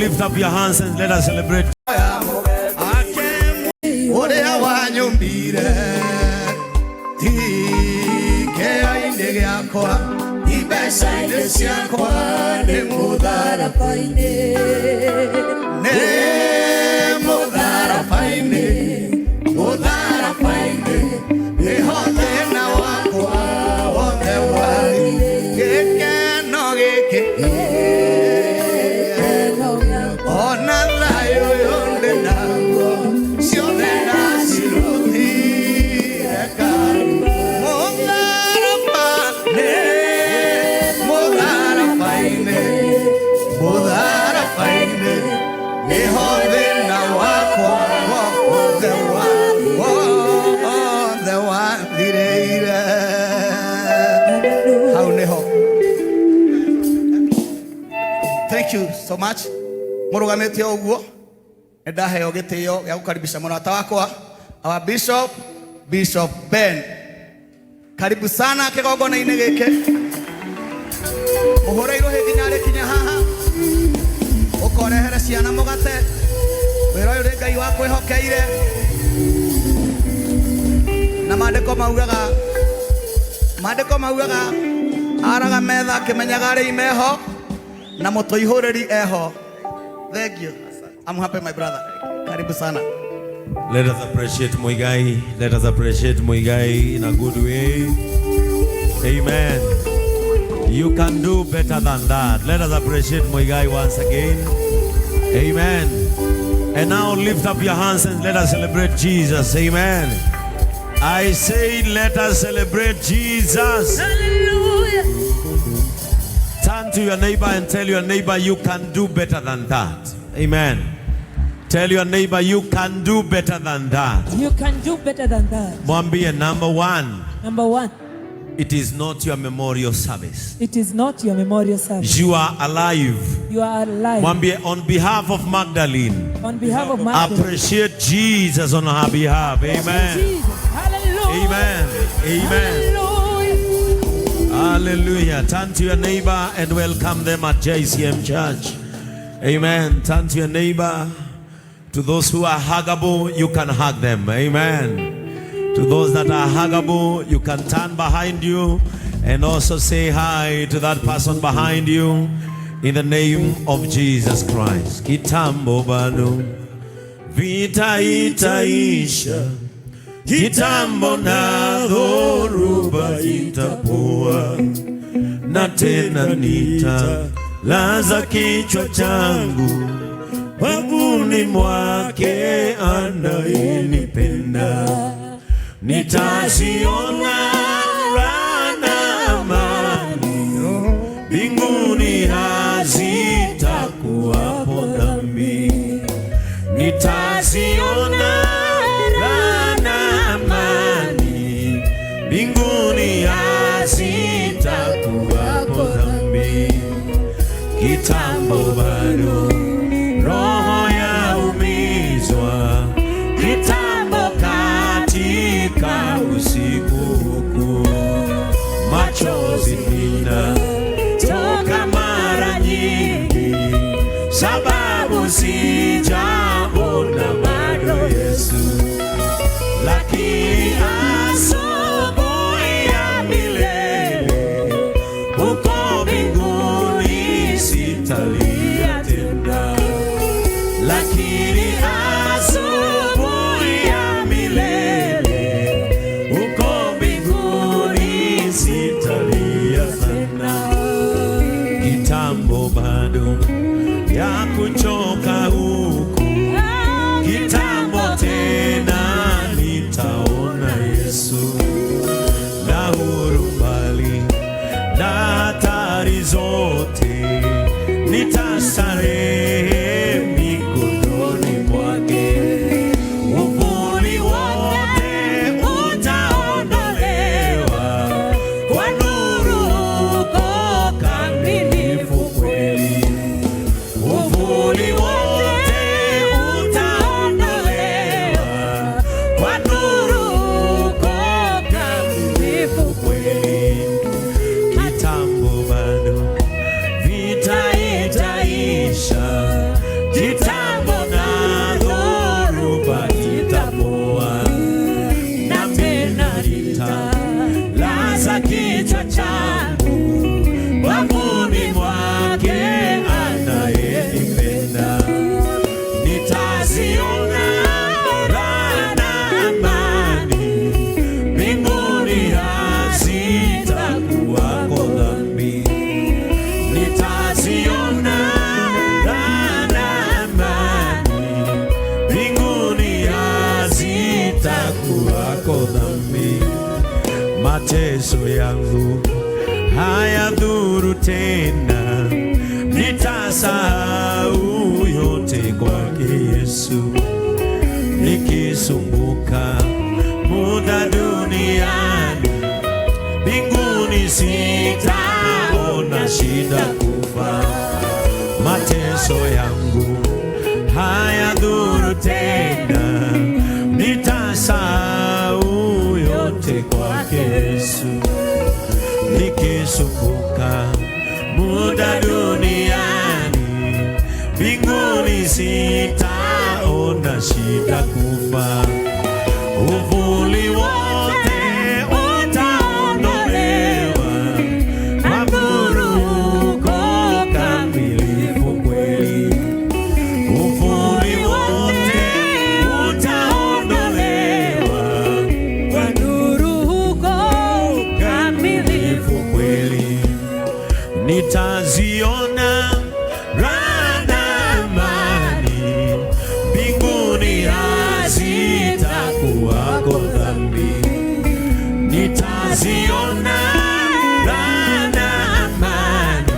lift up your hands and let us celebrate. Ũrĩa wanyũmbire ti kĩo-inĩ gĩakwa, ti mbeca-inĩ ciakwa, nĩ mũtharaba-inĩ, nĩ mũtharaba-inĩ, mũtharaba-inĩ nĩho thĩna wakwa wothe warĩ. Gĩkeno gĩkĩ ona thayũ ũyũ ndĩ naguo, ciothe ndacirutire mũtharaba-inĩ, mũtharaba-inĩ, mũtharaba-inĩ nĩho thĩna wakwa wothe wothe wathirĩire. Hau nĩho. Thank you so much. Mũrũgamĩte o ũguo, nĩ ndaheo gĩtĩo gĩa gũkaribisha mũrata wakwa, our bishop, Bishop Ben. Karibu sana kĩgongona-inĩ gĩkĩ. Mũhũre irũhĩ nginya arĩkinya haha. Ũkorehere ciana mũgate. Wĩra ũyũ nĩ Ngai wakwĩhokeire. Na maandĩko maugaga araga metha akĩmenyaga arĩi meho na mũtũihũrĩri eho. Thank you. I'm happy, my brother. Karibu sana. Let us appreciate Muigai. Let us appreciate Muigai in a good way. Amen. You can do better than that. Let us appreciate Muigai once again. Amen. And now lift up your hands and let us celebrate Jesus. Amen. I say, let us celebrate Jesus. Hallelujah. Turn to your neighbor and tell your neighbor you can do better than that. Amen. Tell your neighbor you can do better than that. You can do better than that. Mwambie, number one, Number one, it is not your memorial service. It is not your memorial service. You are alive. You are alive. Mwambie, on behalf of Magdalene, On behalf of Magdalene. Appreciate Jesus on her behalf. Amen. Jesus. Hallelujah. Amen. Amen. Hallelujah. Hallelujah. Turn to your neighbor and welcome them at JCM Church. Amen. Turn to your neighbor. To those who are huggable, you can hug them. Amen. To those that are huggable, you can turn behind you and also say hi to that person behind you in the name of Jesus Christ. Kitambo bado vita itaisha, kitambo na dhoruba itapoa, na tena nitalaza kichwa changu bavuni mwake anayenipenda. Nitaziona raha na amani, mbinguni hazitakuwapo dhambi. Nitaziona raha na amani, mbinguni hazitakuwapo dhambi. Kitambo bado roho yaumizwa, kitambo katika usiku kuu, machozi toka mara nyingi, sababu sijaona bado Yesu, lakini asubuhi ya milele huko mbinguni sitalia tena, lakini asubuhi ya milele huko mbinguni sitalia tena. Kitambo bado ya kuchoka huku, kitambo tena nitaona Yesu na huru mbali na hatari zote, nitastarehe mikononi mwake. Uvuli wote utaondolewa kwa nuru uko kamilifu kweli. Uvuli wote utaondolewa kwa nuru uko kamilifu kweli. Kitambo bado vita itaisha. Mateso yangu hayadhuru tena, nitasahau yote kwake Yesu. Nikisumbuka muda duniani, mbinguni sitaona shida kufa. Mateso yangu hayadhuru tena, nitasahau yote kwake Yesu. Nikisumbuka muda duniani, mbinguni sitaona shida kufa. Uvuli wote utaondolewa, kwa nuru uko kamilifu kweli. Uvuli wote utaondolewa, Kwa nuru uko kamilifu kweli. Nitaziona raha na amani, mbinguni hazitakuwako dhambi. Nitaziona raha na amani,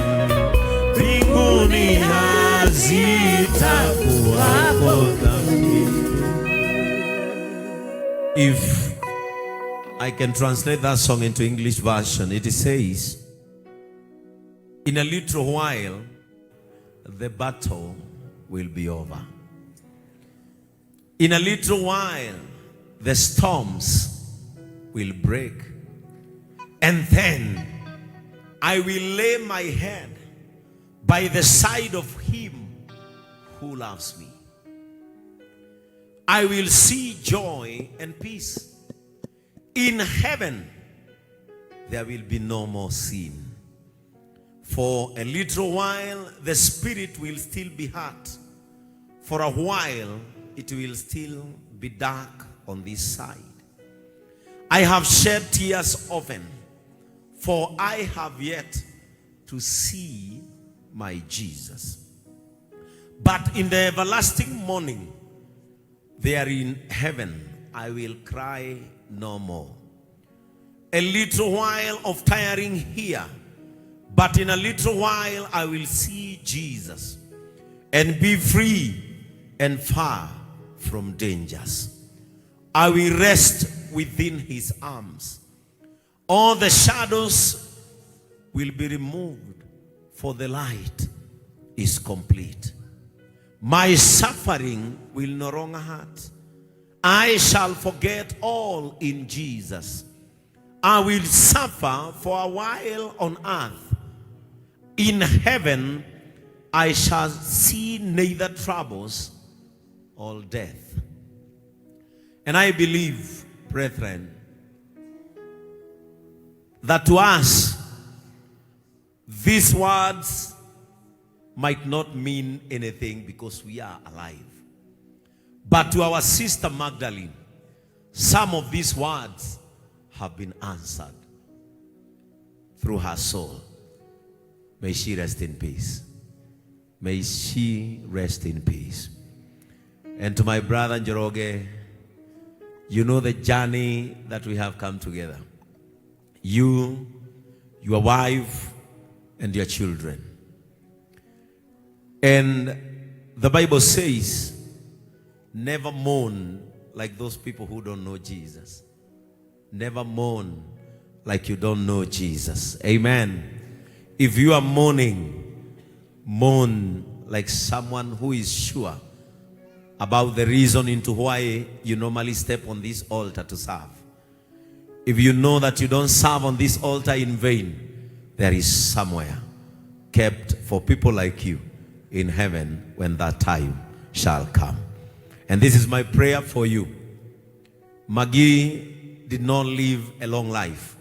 mbinguni hazitakuwako dhambi. If I can translate that song into English version, it says, "In a little while, the battle will be over. In a little while, the storms will break. And then I will lay my head by the side of him who loves me. I will see joy and peace. In heaven, there will be no more sin. For a little while, the spirit will still be hurt. For a while, it will still be dark on this side. I have shed tears often, for I have yet to see my Jesus. But in the everlasting morning, there in heaven, I will cry no more. A little while of tiring here, but in a little while I will see Jesus and be free and far from dangers. I will rest within his arms. All the shadows will be removed, for the light is complete. My suffering will no longer hurt. I shall forget all in Jesus. I will suffer for a while on earth. In heaven, I shall see neither troubles or death." And I believe, brethren, that to us, these words might not mean anything because we are alive. But to our sister Magdalene, some of these words have been answered through her soul. May she rest in peace. May she rest in peace. And to my brother Njoroge, you know the journey that we have come together. You, your wife, and your children. And the Bible says, never mourn like those people who don't know Jesus. Never mourn like you don't know Jesus. Amen. If you are mourning, mourn like someone who is sure about the reason into why you normally step on this altar to serve. If you know that you don't serve on this altar in vain, there is somewhere kept for people like you in heaven when that time shall come. And this is my prayer for you. Maggie did not live a long life,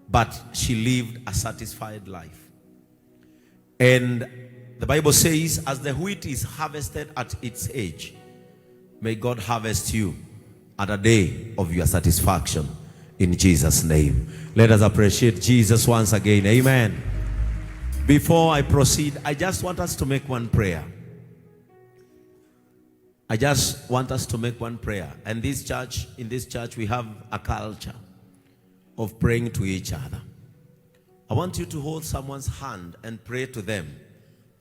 but she lived a satisfied life. And the Bible says, as the wheat is harvested at its age, may God harvest you at a day of your satisfaction in Jesus' name. Let us appreciate Jesus once again. Amen. Before I proceed, I just want us to make one prayer. I just want us to make one prayer. And this church, in this church, we have a culture. of praying to each other. I want you to hold someone's hand and pray to them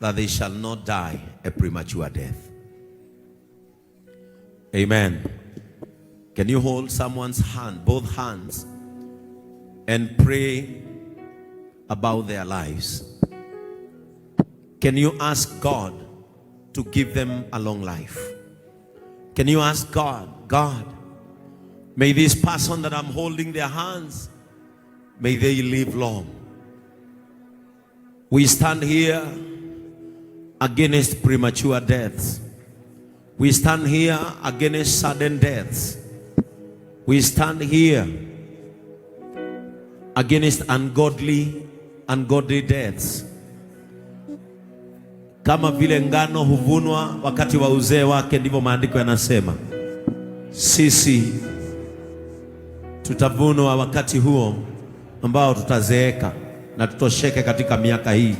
that they shall not die a premature death. Amen. Can you hold someone's hand, both hands, and pray about their lives? Can you ask God to give them a long life? Can you ask God, "God, may this person that I'm holding their hands, may they live long"? We stand here against premature deaths. We stand here against sudden deaths. We stand here against ungodly deaths. Kama vile ngano huvunwa wakati wa uzee wake, ndivyo maandiko yanasema. Sisi tutavunwa wakati huo ambao tutazeeka na tutosheke katika miaka hii.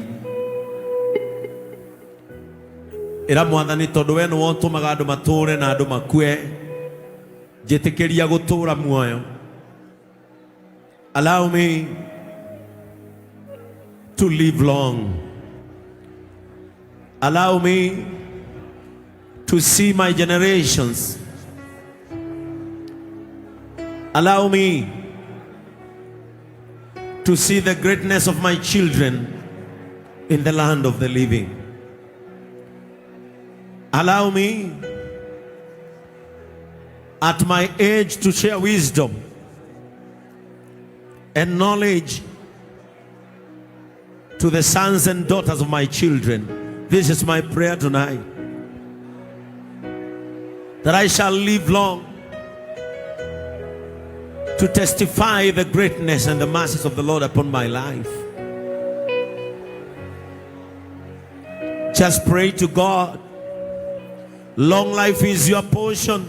Ĩra Mwathani tondũ we nĩwe ũtũmaga andũ matũre na andũ makue, njĩtĩkĩria gũtũra muoyo. Allow me to live long. Allow me to see my generations. Allow me to see the greatness of my children in the land of the living. Allow me at my age to share wisdom and knowledge to the sons and daughters of my children. This is my prayer tonight. That I shall live long to testify the greatness and the mercies of the Lord upon my life. Just pray to God. Long life is your portion.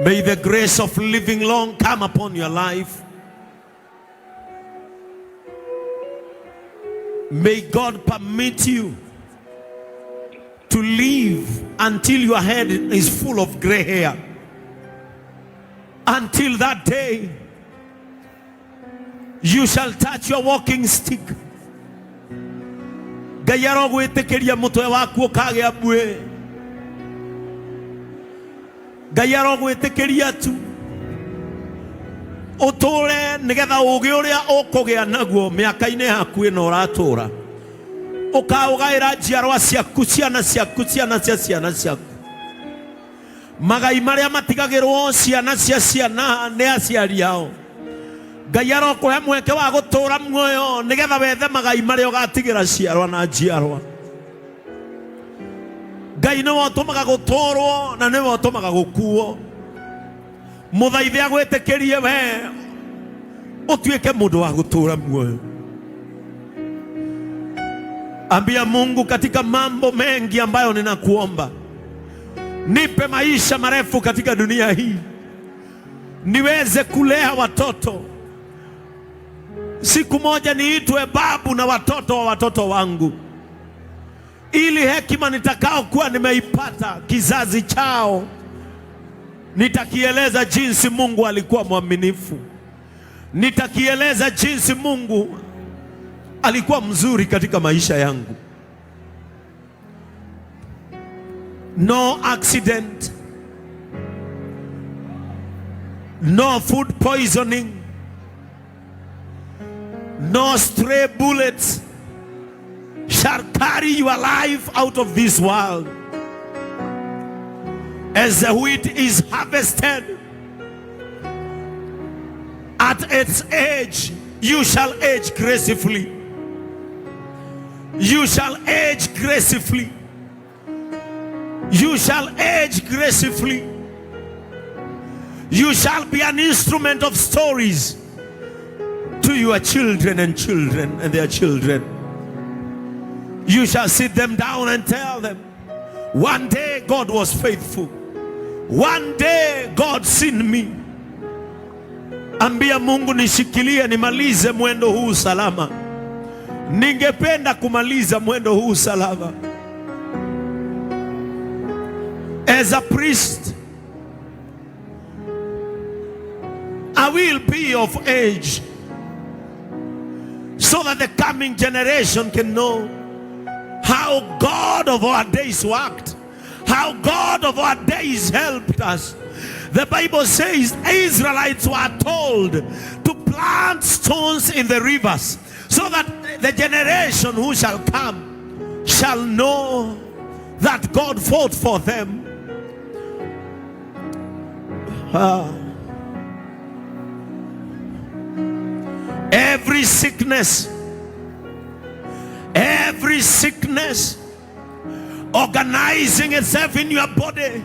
May the grace of living long come upon your life. May God permit you to live until your head is full of gray hair. Until that day, you shall touch your walking stick. Ngai arogwĩtĩkĩria mũtwe waku ũkagĩa mbuĩ. Ngai arogwĩtĩkĩria tu ũtũre nĩgetha ũgĩ ũrĩa ũkũgĩa naguo mĩaka-inĩ yaku ĩno ũratũra ũkaũgaĩra njiarwa ciaku, ciana ciaku, ciana cia ciana ciaku, magai marĩa matigagĩrwo ciana cia ciana nĩ aciari ao. Ngai arokũhe mweke wa gũtũra muoyo nĩgetha wethe magai marĩa ũgatigĩra ciarwa na njiarwa. Ngai nĩwe ũtũmaga gũtũrwo na nĩwe ũtũmaga gũkuo. Mũthaithe agwĩtĩkĩrie we ũtuĩke mũndũ wa gũtũra muoyo. Ambia Mungu, katika mambo mengi ambayo ninakuomba, nipe maisha marefu katika dunia hii, niweze kulea watoto. Siku moja niitwe babu na watoto wa watoto wangu, ili hekima nitakao kuwa nimeipata kizazi chao nitakieleza jinsi Mungu alikuwa mwaminifu, nitakieleza jinsi Mungu alikuwa mzuri katika maisha yangu. No accident, no food poisoning, no stray bullets shall carry your life out of this world. As the wheat is harvested at its age, you shall age gracefully. You shall age gracefully. You shall age gracefully. You shall be an instrument of stories to your children and children and their children. You shall sit them down and tell them, one day God was faithful. One day God seen me. Ambia Mungu, nishikilie nimalize mwendo huu salama. Ningependa kumaliza mwendo huu salama. As a priest, I will be of age, so that the coming generation can know how God of our days worked, how God of our days helped us. The Bible says Israelites were told to plant stones in the rivers so that the generation who shall come shall know that God fought for them. Every sickness, every sickness organizing itself in your body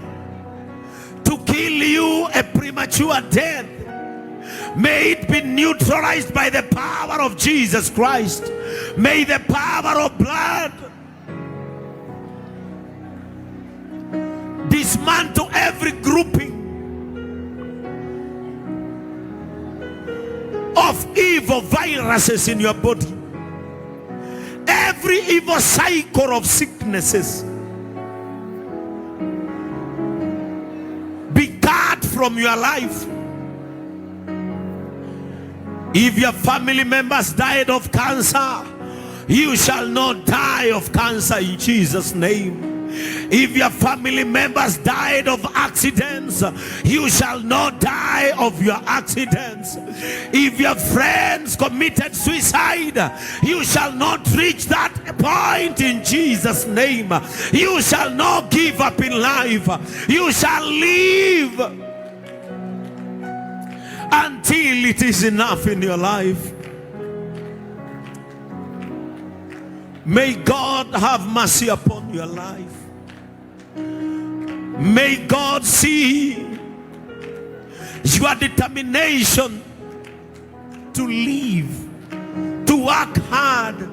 to kill you a premature death, may it be neutralized by the power of Jesus Christ. May the power of blood dismantle every grouping of evil viruses in your body, every evil cycle of sicknesses be cut from your life. If your family members died of cancer, you shall not die of cancer in Jesus' name. If your family members died of accidents, you shall not die of your accidents. If your friends committed suicide, you shall not reach that point in Jesus' name. You shall not give up in life. You shall live until it is enough in your life. May God have mercy upon your life. May God see your determination to live, to work hard,